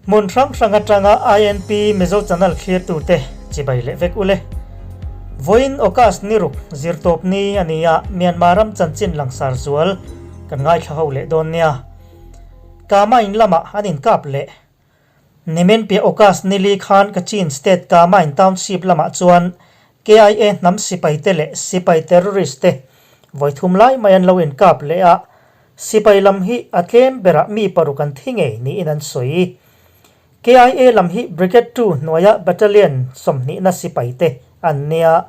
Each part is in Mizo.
Hmun hrang hrang atanga INP Mizo Channel thlirtute chibai leh vek ule. Vawiin August ni ruk zirtawp ni a ni a, Myanmar ram chanchin langsar zual kan ngaithla ho leh dawn nia. Kama in lamah an inkap leh. Nimin piah August nili khan Kachin State Kamain Township lamah chuan KIA hnam sipaite leh sipai terrorist te vawi thum lai mai an lo inkap leh a, sipai lam hi a tlem berah mi paruk an thi ngei niin an sawi. KIA lam hi Brigade ii hnuaia Battalion sawmhnihna sipaite an nia,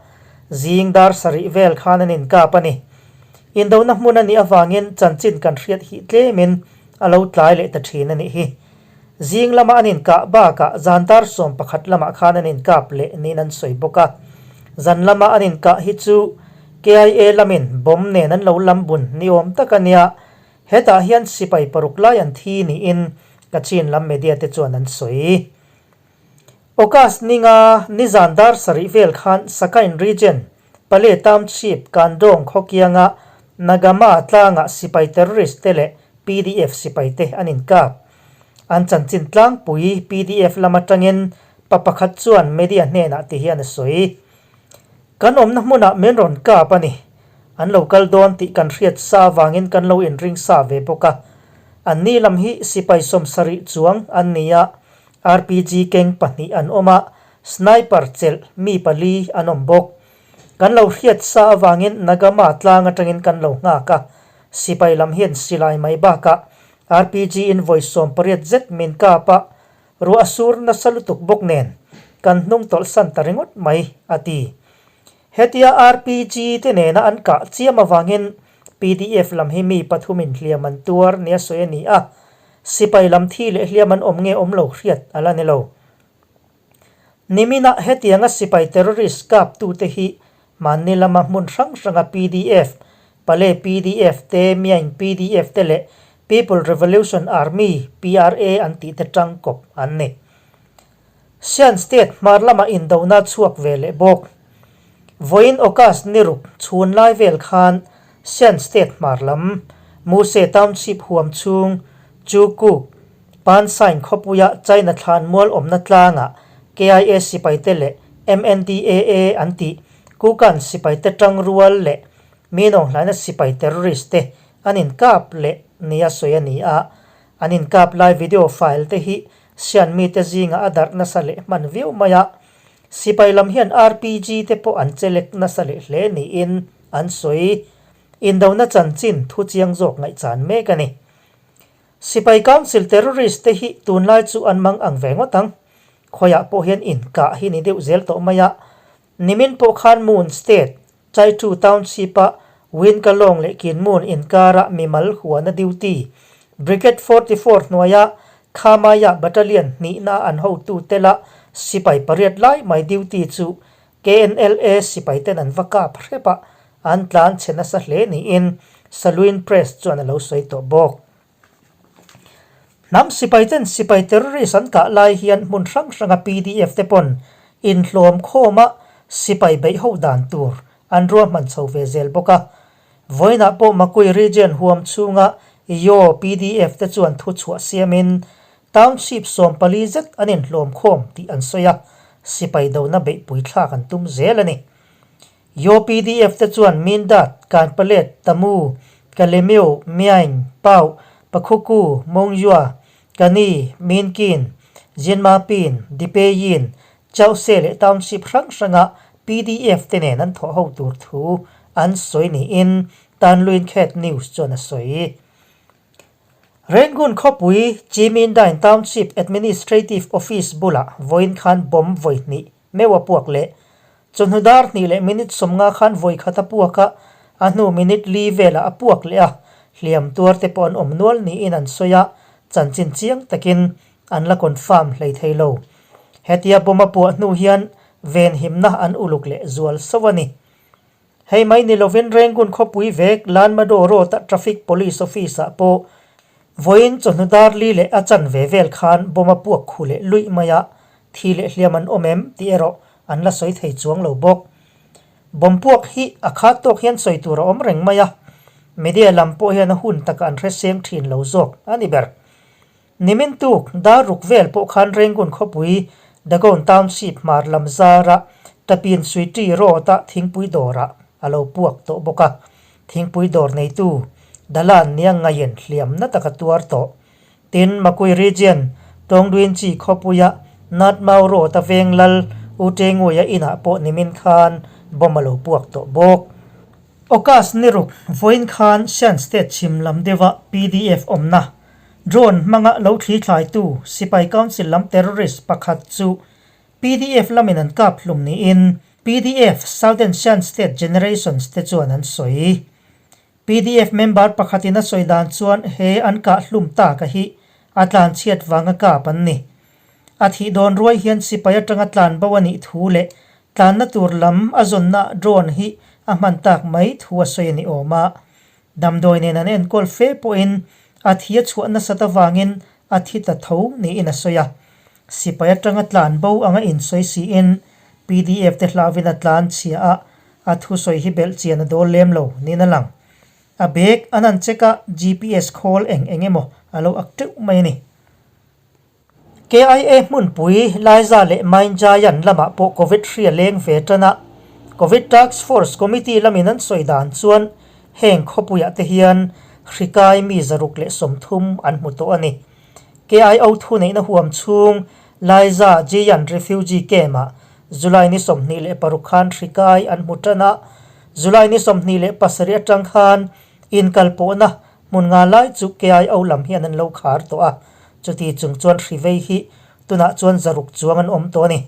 zing dar sarih vel khan an inkap a ni. Indona hmun a nih avangin chanchin kan hriat hi tlemin a lo tlai leh ta thin a nih hi. Zing lama an inkah bakah zan dar 11 lamah khan an inkap leh niin an sawi bawk a. Zan lama an inkah hi chu KIA lamin bomb nen an lo lam bun ni awm tak a nia. Hetah hian sipai paruk lai an thi niin Kachin lam media te chuan an sawi. August ninga nizan dar sarih vel khan Sakain region, Pale Township, Kandong khawkianga Nagama tlangah sipai terrorist te leh PDF sipai te an inkap. An chanchin tlangpui PDF lam atangin pa pakhat chuan media hnenah ti hian a sawi. Kan awmna hmunah min rawn kap a ni. An lo kal dawn tih kan hriat sa avangin kan lo inring sa ve bawk a. Anni lam hi sipai 70 chuang an ni a, RPG keng pahnih an awm a, sniper chelh mi pali an awm bawk. Kan lo hriat sa avangin Nagama tlang atangin kan lo nghak a, sipai lam hian silai mai bakah RPG in vawi 80 zet min kap a, ruah a sur nasa lutuk bawk nen kan hnung tawlh san ta ringawt mai, a ti. Hetia RPG te nena an kah chiam avangin PDF lam hi mi pathumin hliam an tuar nia sawi a ni a, sipai lam thi leh hliam an awm nge awm lo hriat a la ni lo. Niminah hetianga sipai terrorist kaptute hi mahni lama hmun hrang hranga PDF, Pale PDF te, Myaing PDF te leh People Revolution Army, PRA, an tihte tangkawp an ni. Shan State hmar lama indona chhuak ve leh bawk. Vawiin August ni ruk chhun lai vel khan Shan State hmar lam, Muse Township huam chhung, Chukuk, Pansain khawpuia China thlan mual awmna tlangah KIA sipaite leh MNDAA an tih Kukan sipaite tangrual leh Minawnghlaina sipai terrorist te an inkap leh nia sawi a ni a, an inkap lai video file te hi Sian mite zingah a darh nasa leh hman viau mai a, sipai lam hian RPG te pawh an chelek nasa leh hle niin an sawi. Indona chanchin thu chiang zawk ngaihchan mek a ni. Sipai Council terrorist te hi tunlai chu an mang ang ve ngawt ang. Khawiah pawh hian inkah hi ni deuh zel tawh mai a. Nimin pawh khan Moon State, Chaitu Township-a Winkalong leh Kinmun inkara mimal huana duty, Brigade 44 hnuaia Khamaya Battalion hnihna an hotu tela sipai pariat lai mai duty chu KNLA sipaiten an va kap hrep a, an tlan chhe nasa hle niin Saluin Press chuan a lo sawi tawh bawk. Hnam sipaiten sipai terrorist an kah lai hian hmun hrang hranga PDF te pawn inhlawm khawma sipai beih ho dan tur an ruahman chho ve zel bawk a. Vawiinah pawh Makui region huam chhunga Yaw PDF te chuan thu chhuah siamin township 14 zet an inhlawm khawm tih an sawi a, sipai dona beihpui thlak an tum zel a ni. Yaw PDF te chuan Mindat, Kanpalet, Tamu, Kalemyo, Myaing, Pau, Pakhuku, Mongyua, Kani, Minkin, Jinmapin, Dipeyin, Chause leh township hrang hranga PDF te nen an thawh ho tur thu an sawi niin Tanluin Khet News chuan a sawi. Rangoon khawpui Chimindain Township Administrative Office bulah vawiin khan bomb vawi hnih meuh a puak leh. Chawhnu dar hnih leh minute 50 khan vawi khat a puak a, a hnu minute li velah a puak leh a, hliam tuar te pawh an awm nual niin an sawi a, chanchin chiang takin an la confirm hlei thei lo. Hetia bomb a puah hnu hian venhimna an uluk leh zual sauh a ni. Hei mai ni lovin Rangoon khawpui vek Lanmadaw Road-a Traffic Police Office-ah pawh vawiin chawhnu dar li leh a chanve vel khan bomb a puak khu leh luih mai a, thi leh hliam an awm em tih erawh an la sawi thei chuang lo bawk. Bomb puak hi a khat tawk hian sawi tur a awm reng mai a, media lam pawh hian a hun takah an hre seng thin lo zawk a ni ber. Nimin tuk dar ruk vel pawh khan Rangoon khawpui Dagon Township hmar lam zara Tapin Suiti Road-a thingpui dawrah a lo puak tawh bawk a. Thingpui dawr neitu Dalan nia ngaiin hliamna taka tuar tawh. Tin, Makui Region, Tawngduinchi khawpuia Natmau Road-a veng lal U Tenguia inah pawh nimin khan bomb a lo puak tawh bawk. August ni ruk vawiin khan Shan State chhim lam deuha PDF awmna drone hmanga lo thli thlaitu Sipai Council lam terrorist pakhat chu PDF lamin an kap hlum niin PDF Southern Shan State Generations te chuan an sawi. PDF member pakhatin a sawi dan chuan he an kah hlum tak a hi a tlanchhiat vanga kap an ni. A thih dawn ruai hian sipai atanga tlan bo a nih thu leh tlanna tur lam a zawnna drone hi a hman tak mai thu a sawi a ni awm a. Damdawi nen an enkawl fe pawhin a thi a chhuah nasat avangin a thi ta tho niin a sawi a. Sipai atanga tlan bo anga insawi siin PDF te hlauhin a tlan chhia a, a thusawi hi belh chian a dawl lem lo niin a lang. A bag an han check a, GPS khawl eng eng emaw a lo ak teuh mai a ni. KIA hmunpui Laiza leh Main Giant lamah pawh Covid hri a leng ve tan a, Covid Task Force Committee lamin an sawi dan chuan heng khawpuiah te hian hri kai mi 130 an hmu tawh a ni. KIO thuneihna huam chhung Laiza Giant Refugee Camp-ah July ni 26 khan hri kai an hmu tan a, July ni 27 atang khan inkalpawhna hmun nga lai chu KIO lam hian an lo khar tawh a, chuti chung chuan hri vei hi tunah chuan 600 chuang an awm tawh a ni.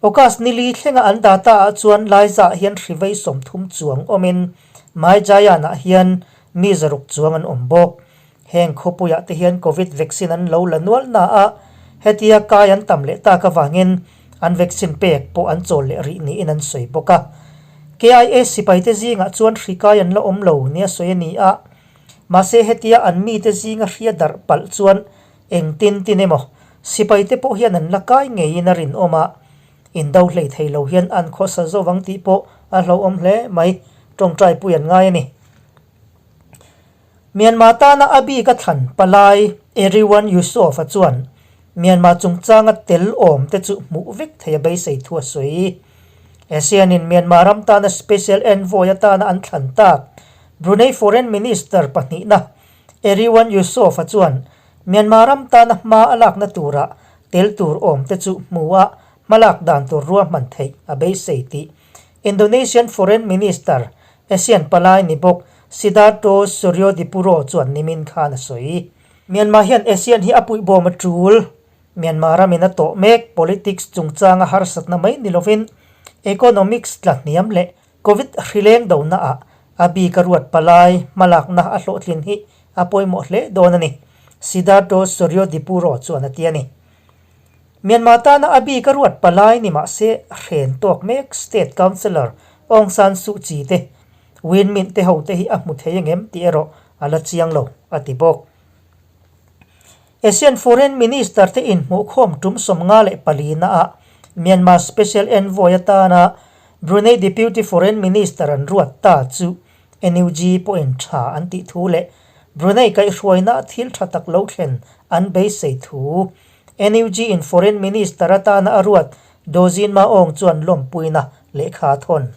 August ni li thlenga an data ah chuan Laiza hian hri vei 30 chuang awmin Maijayan-ah hian mi 600 chuang an awm bawk. Heng khawpuiah te hian Covid vaccine an lo la nual na a, hetia kai an tam leh tak avangin an vaccine pek pawh an chawl leh rih niin an sawi bawk a. KIA sipaite zingah chuan hri kai an la awm lo nia sawi a ni a, mahse hetia an mite zinga hria darh palh chuan engtin tin emaw sipaite pawh hian an la kai ngeiin a rinawm a, indo hlei thei lo hian an khawsa zo vang tih pawh a hlauhawm hle mai, tawngtai pui an ngai a ni. Myanmar tana a bik a thlan palai Erywan Yusof-a chuan Myanmar chungchanga tel awm te chu hmuh vek thei a beisei thu a sawi. ASEAN-in Myanmar ram tana Special Envoy atana an thlan tak Brunei Foreign Minister pahnihna Erywan Yusof-a chuan Myanmar ram tana hma a lakna tura tel tur awm te chu hmuha hmalak dan tur ruahman theih a beisei tih Indonesian Foreign Minister ASEAN palai ni bawk Sidarto Suryodipuro chuan nimin khan a sawi. Myanmar hian ASEAN hi a puihbawm a tul. Myanmar ramin a tawh mek politics chungchanga harsatna mai ni lovin economics tla hniam leh Covid hrileng donaah a bik a ruat palai hmalakna a hlawhtlin hi a pawimawh hle dawn a ni, Sidarto Suryodipuro chuan a ti a ni. Myanmar tana a bik a ruat palai ni mahse hren tawk mek State Councillor Aung San Suu Kyi te Win Myint te ho te hi a hmu thei angem tih erawh a la chiang lo, a ti bawk. ASEAN Foreign Minister te inhmuhkhawm tum 54 naah Myanmar Special Envoy atana Brunei Deputy Foreign Minister an ruat ta chu NUG pawhin tha an tih thu leh Brunei kaihhruaina thil tha tak lo thlen an beisei thu NUG in Foreign Minister atana a ruat Daw Zin Ma Aung chuan lawmpuina lehkha a thawn.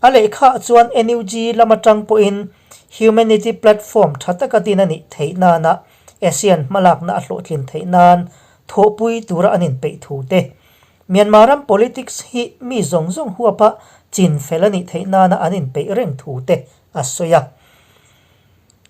A lehkhaah chuan NUG lam atang pawhin Humanity Platform tha taka din a nih theih nana ASEAN hmalakna a hlawhtlin theih nan thawhpui tura an inpeih thu te, Myanmar ram politics hi mi zawng zawng huapa chin fel a nih theih nana an inpeih reng thu te a sawi a.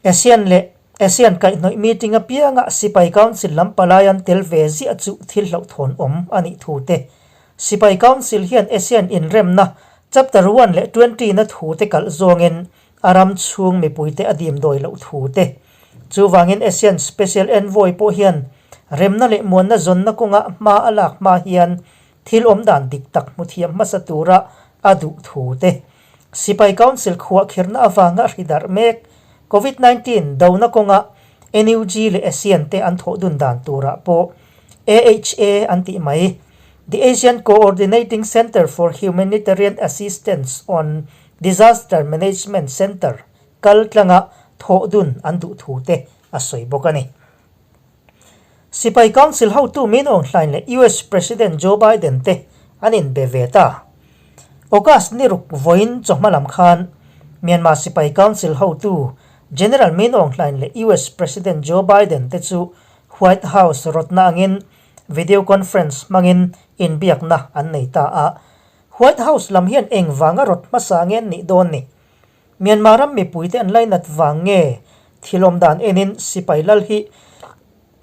ASEAN leh ASEAN kaihhnawih meeting apianga Sipai Council lam palai an tel ve ziah chu thil hlauhthawn awm a nih thu te, Sipai Council hian ASEAN inremna Chapter 1 leh 20 na thu te kalh zawngin a ram chhung mipuite a dimdawi loh thu te. Chuvangin ASEAN Special Envoy pawh hian remna leh muanna zawnna kawnga hma a lak hma hian thil awmdan dik tak hmu thiam hmasa tura a duh thu te. Sipai Council khuahkhirhna avanga hri darh mek Covid 19 dona kawnga NUG leh ASEAN te an thawh dun dan turah pawh AHA an tih mai. The Asian Coordinating Centre for Humanitarian Assistance on Disaster Management Centre kal tlanga thawh dun an duh thu te a sawi bawk a ni. Sipai Council hotu Min Aung Hlaing leh US President Joe Biden te an inbe ve ta. August ni ruk vawiin chawhma lam khan Myanmar Sipai Council hotu General Min Aung Hlaing leh US President Joe Biden te chu White House rawtna angin video conference hmangin inbiakna an nei ta a. White House lam hian engvanga rawt hmasa nge an nih dawn ni? Myanmar ram mipuite an lainat vang nge thil awm dan enin sipai lal hi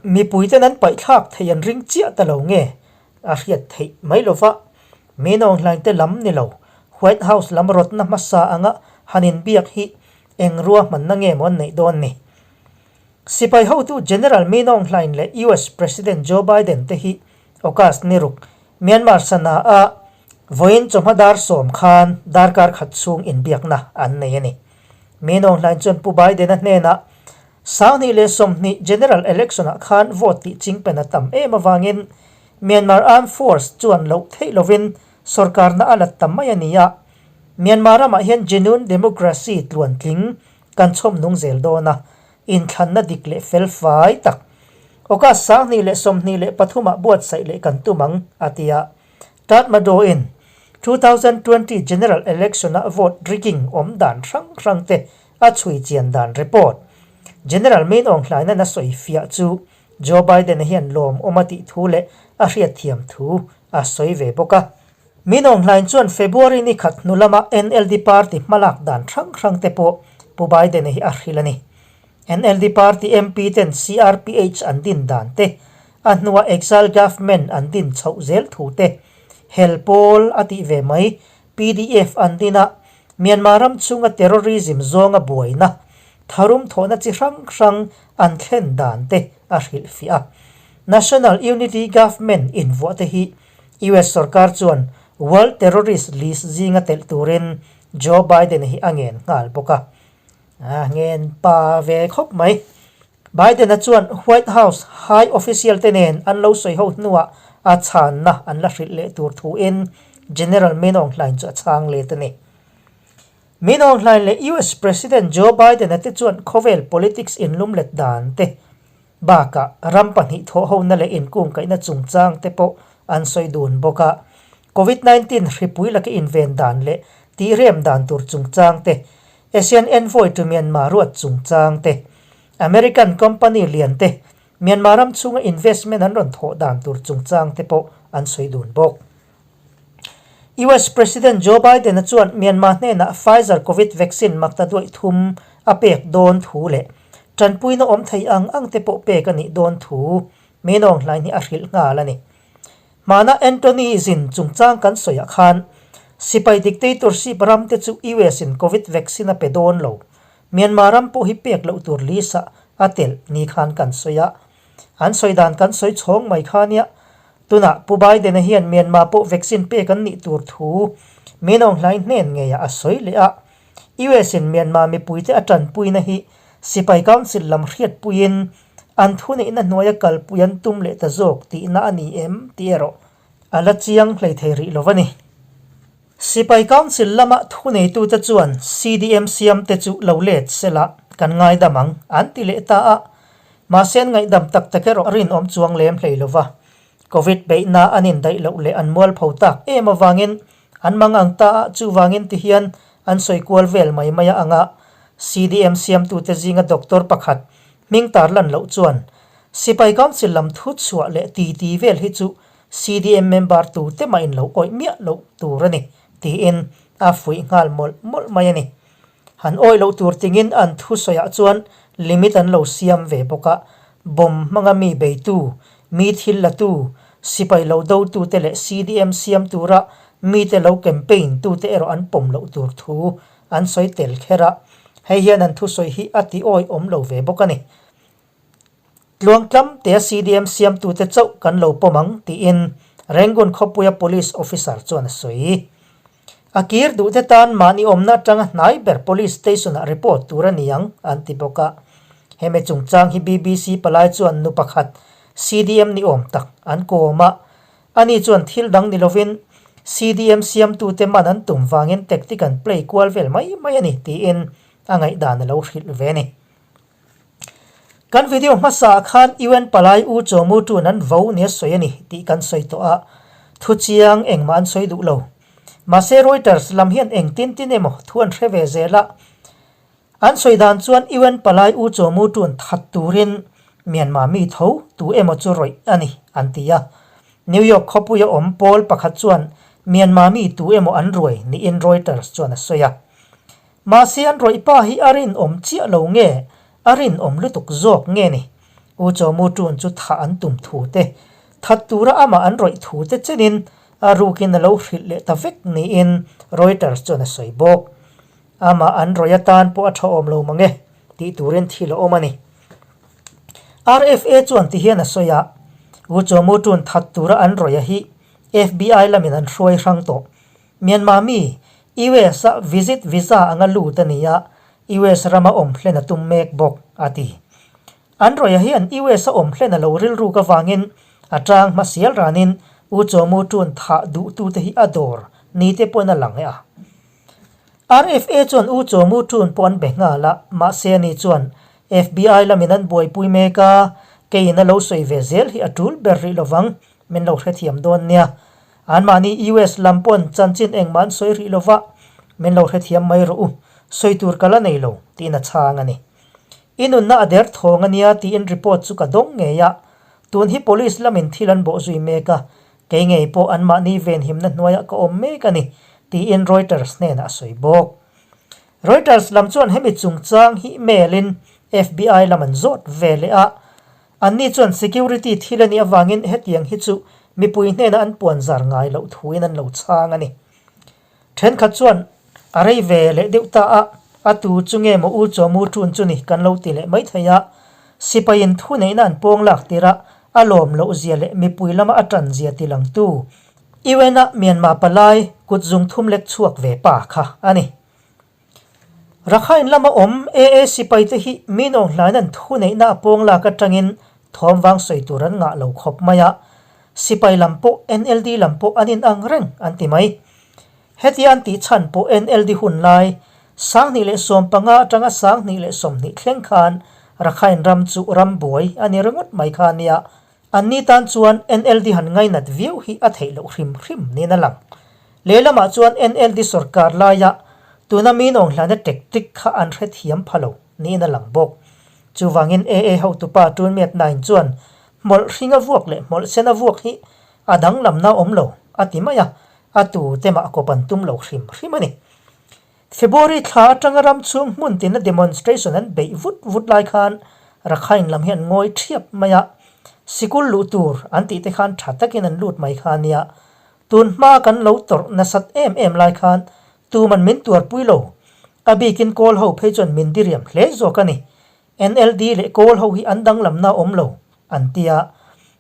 mipuiten an paihthlak thei an ring chiah ta lo nge a hriat theih mai lova. Min Aung Hlaing te lam ni lo White House lam rawtna hmasa anga han inbiak hi eng ruahmanna nge maw an neih dawn ni? Sipai hotu General Min Aung Hlaing leh US President Joe Biden te hi August ni ruk Myanmar sana a vawiin chawhma dar sawm khan darkar khat chhung inbiakna an nei a ni. Min Aung Hlaing chuan Pu Biden-a hnenah 2020 General Election-ah khan vote tih chingpen a tam em avangin Myanmar Armed Force chuan loh theih lovin sorkarna a lat tam mai a ni a. Myanmar ramah hian genuine democracy tluantling Kan chhawm nung zel dawn a, inthlanna dik leh fel fai tak. August 2023 ah buatsaih leh kan tum ang, a ti a. Tatmadaw-in 2020 General Election-a vote rigging awm dan hrang hrang te a chhui chian dan report General Min Aung Hlaina'n a sawi fiah chu Joe Biden-a hian lawmawm a tih thu leh a hriatthiam thu a sawi ve bawk a. Min Aung Hlaing chuan February ni khat hnu lama NLD party hmalak dan hrang hrang te pawh Pu Biden-a hi a hrilh a ni. NLD party MP ten CRPH an din dan te, a hnua exile government an din chhoh zel thu te, hel pawl a tih ve mai PDF an din a, Myanmar ram chhunga terrorism zawnga buaina, tharum thawhna chi hrang hrang an thlen dan te a hrilhfiah a. National Unity Government invuah te hi US sorkar chuan World Terrorist List zinga telh turin Joe Biden hi a ngen nghal bawk a. A ngen pa ve khawp mai. Biden-a chuan White House high official te nen an lo sawi ho hnuah a chhanna an la hrilh leh tur thuin General Min Aung Hlaing chu a chhang let a ni. Min Aung Hlaing leh US President Joe Biden-a te chuan khawvel politics inlumlet dan te Bakah, ram pahnih thawhhona leh inkungkaihna chungchang te pawh an sawi dun bawk a. Covid 19 hripui laka inven dan leh tihrem dan tur chungchang te, Asian Envoy to Myanmar ruat chungchang te, American company lian te Myanmar ram chhunga investment an rawn thawh dan tur chungchang te pawh an sawi dun bawk. US President Joe Biden-a chuan Myanmar hnenah Pfizer Covid vaccine makta duaih thum a pek dawn thu leh tanpuina awm thei ang ang te pawh pek a nih dawn thu Min Aung Hlaing hi a hrilh nghal a ni. Hmana Anthony Zin chungchang kan sawiah khan sipai dictatorship ram te chu US in Covid vaccine a pe dawn lo, Myanmar ram pawh hi pek loh tur list ah a telh ni khan kan sawi a. An sawi dan kan sawi chhawng mai kha nia. Tunah Pu Biden-a hian Myanmar pawh vaccine pek an nih tur thu Min Aung Hlaing hnen ngeiah a sawi leh a. US in Myanmar mipuite a tanpuina hi Sipai Council lam hriatpuiin an thuneihna hnuaia kalpui an tum leh ta zawk tihna a ni em tih erawh a la chiang hleithei rih lo a ni. Sipai Council lama thuneitute chuan CDM siamte chu lo let sela kan ngaidam ang an ti leh ta a, mahse an ngaihdam tak tak erawh rinawm chuang lem hlei lo va. Covid beihna an indaih loh leh an mualpho tak em avangin an mang ang ta a, chuvangin ti hian an sawi kual vel mai mai a anga CDM siamtute zinga doctor pakhat hming tarlan loh chuan Sipai Council lam thuchhuah leh titi vel hi chu CDM member tute mah in lo awih miah loh tur a ni, tiin a fuih nghal mawlh mawlh mai a ni. Han awih loh tur tingin an thusawiah chuan limit an lo siam ve bawk a, bomb hmanga mi beitu, mi thil latu, sipai lo dotute leh CDM siam tura mite lo campaign tute erawh an pawm loh tur thu an sawi tel kher a, hei hian an thusawi hi a ti awih awm lo ve bawk a ni. Tluangtlam tea CDM siamtute chauh kan lo pawm ang, tiin Rangoon khawpuia police officer chuan a sawi. A kir duhte tan mahni awmna atanga hnai ber police station-ah report tur a ni ang, an ti bawk a. Hemi chungchang hi BBC palai chuan nu pakhat CDM ni awm tak an kawm a. Ani chuan thil dang ni lovin CDM siamtute man an tum vangin tactic an play kual vel mai mai a ni, tiin a ngaihdan a lo hrilh ve a ni. Kan video hmasa ah khan UN palai U Chaw Mu Tun an vo nia sawi a ni tih kan sawi tawh a, thu chiang engmah an sawi duh lo. Mahse Reuters lam hian engtin tin emaw thu an hre ve zel a. An sawi dan chuan UN palai U Chaw Mu Tun that turin Myanmar mi tho tu emaw chu rawih a ni an ti a. New York khawpuia awm pawl pakhat chuan Myanmar mi tu emaw an ruai niin Reuters chuan a sawi a. Mahse an rawih pa hi a rinawm chiah lo nge a rinawm lutuk zawk nge ni? U Chaw Mu Tun chu thah an tum thu te, that tura amah an rawih thu te chenin a rukin a lo hrilh leh ta vek niin Reuters chuan a sawi bawk. Amah an rawih atan pawh a tha awm lo mang e tih turin thil a awm a ni. RFA chuan ti hian a sawi a, U Chaw Mu Tun that tura an rawih a hi FBI lamin an hruai hrang tawh. Myanmar mi US a visit visa anga lut a ni a, US rama awm hlen a tum mek bawk, a ti. An rawih hian US a awm hlen a lo rilruk avangin a tang hma sial ranin U Chaw Mu Tun thah duhtute hi a dawr ni te pawhin a lang e a. RFA chuan U Chaw Mu Tun pawh an be nghal a, mahse ani chuan FBI lamin an buaipui mek a, keiin a lo sawi ve zel hi a tul ber rih lovang, min lo hrethiam dawn nia. Anmahni US lam pawn chanchin engmah an sawi rih lova, min lo hrethiam mai rawh u, sawi tur ka la nei lo, tiin a chhang a ni. I nunna a der thawng a nia tiin report chu ka dawng ngei a, tun hi police lamin thil an bawh zui mek a, kei ngei pawh anmahni venhimna hnuaiah ka awm mek a ni, tiin Reuters hnenah a sawi bawk. Reuters lam chuan hemi chungchang hi mail-in FBI lam an zawt ve leh a, Anni chuan security thil a nih avangin hetiang hi chu mipui hnenah an puan zar ngai loh thuin an lo chhang a ni. Thenkhat chuan a rei ve leh deuh ta a, a tu chu nge maw U Chaw Mu Tun chu ni kan lo ti leh mai thei a. Sipaiin thuneihna an pawng lak tir a, a lawm loh zia leh mipui lama a tan zia ti langtu UN-a Myanmar palai kut zung thum lek chhuak ve pa kha a ni. Rakhine lama awm AA sipaite hi min awng hlain an thuneihna a pawng lak atangin thawm vang sawi tur an ngah lo khawp mai a, sipai lam pawh NLD lam pawh an inang reng an ti mai. Hetia an tih chhan pawh NLD hun lai 2015 atanga 2020 thleng khan Rakhine ram chu ram buai a ni ringawt mai kha a nia, Anni tan chuan NLD han ngainat viau hi a theih loh hrim hrim niin a lang. Lehlamah chuan NLD sorkar laia tuna min awng hlana tactic kha an hrethiam pha lo niin a lang bawk. Chuvangin AA hotupa Tunmiat Nain chuan hmawlh hringa vuak leh hmawlh sena vuak hi a danglamna awm lo a ti mai a, a tute mah kawp an tum lo hrim hrim a ni. February thla atanga ram chhung hmun tina demonstration an beih vut vut lai khan Rakhine lam hi an ngawi thiap mai a, sikul luh tur an tih te khan tha takin an lut mai kha a nia. Tun hma kan lo tawrh nasat em em lai khan tuman min tuarpui lo. A bikin kawl ho phei chuan min diriam hle zawk a ni. NLD leh kawl ho hi an danglamna awm lo an ti a.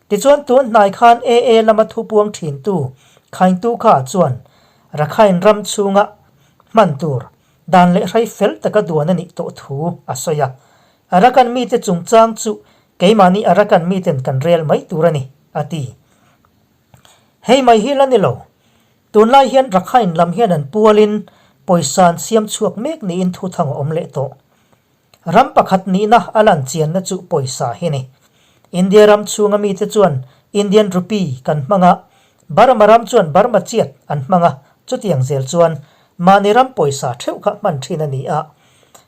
Tichuan tun hnai khan AA lama thupuang thintu Khaingtu kha chuan Rakhine ram chhunga hman tur dan leh hrai fel taka duan a nih tawh thu a sawi a. Arakan mite chungchang chu keimahni Arakan miten kan rel mai tur a ni, a ti. Hei mai hi la ni lo. Tunlai hian Rakhine lam hian an pualin pawisa an siam chhuak mek niin thuthang a awm leh tawh. Ram pakhat nihna a lan chianna chu pawisa hi ni. India ram chhunga mite chuan Indian Rupee kan hmang a, Burma ram chuan Burma chiat an hmang a, chutiang zel chuan mahni ram pawisa theuh kha hman thin a ni a.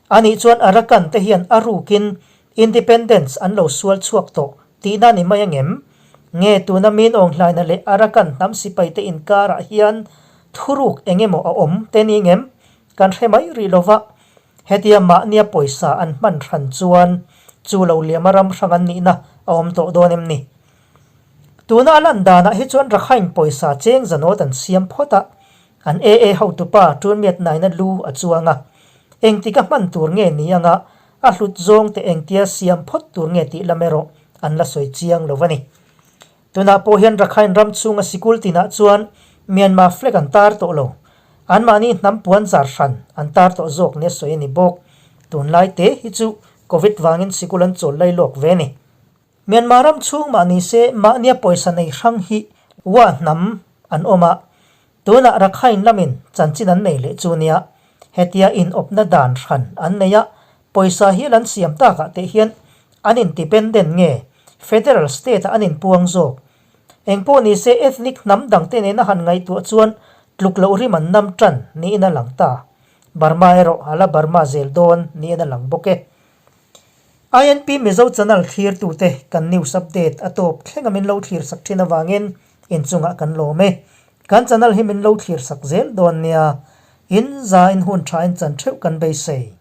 Anih chuan Arakan te hian a rukin Independence an lo sual chhuak tawh tihna ni mai angem? Nge tuna min awnghlaina leh Arakan hnam sipaite inkarah hian thuruk engemaw a awm te ni ngem? Kan hre mai rih lova. Hetia mahnia pawisa an hman hran chuan chu lo liama ram hrang an nihna a awm tawh dawn em ni? Tuna a lan danah hi chuan Rakhine pawisa cheng zanawt an siam phawt a, an AA hotupa Tunmiat Naina lu a chuang a. Engtika hman tur nge ni anga a hlut zawng te engtia siam phawt tur nge tih lam erawh an la sawi chiang lo a ni. Tunah pawh hian Rakhine ram chhunga sikul tinah chuan Myanmar flag an tar tawh lo. Anmahni hnam puan zar hran an tar tawh zawk nia sawi a ni bawk. Tunlai te hi chu Covid vangin sikul an chawl lai lawk ve a ni. Myanmar ram chhung mah ni se mahnia pawisa nei hrang hi Wa hnam an awm a, tunah Rakhine lamin chanchin an nei leh chu nia. Hetia inawpna dan hran an nei a, pawisa hial an siam takah teh hian. An independent nge Federal state-ah an inpuang zawk? Engpawh nise ethnic hnam dangte nena han ngaihtuah chuan tluk loh rim an nam tan niin a lang ta. Burma erawh a la Burma zel dawn niin a lang bawk e. INP Mizo channel thlirtute kan news update a tawp thlenga min lo thlir sak thin avangin inchungah kan lawm e. Kan channel hi min lo thlir sak zel dawn nia. In za in hun tha in chan theuh kan beisei.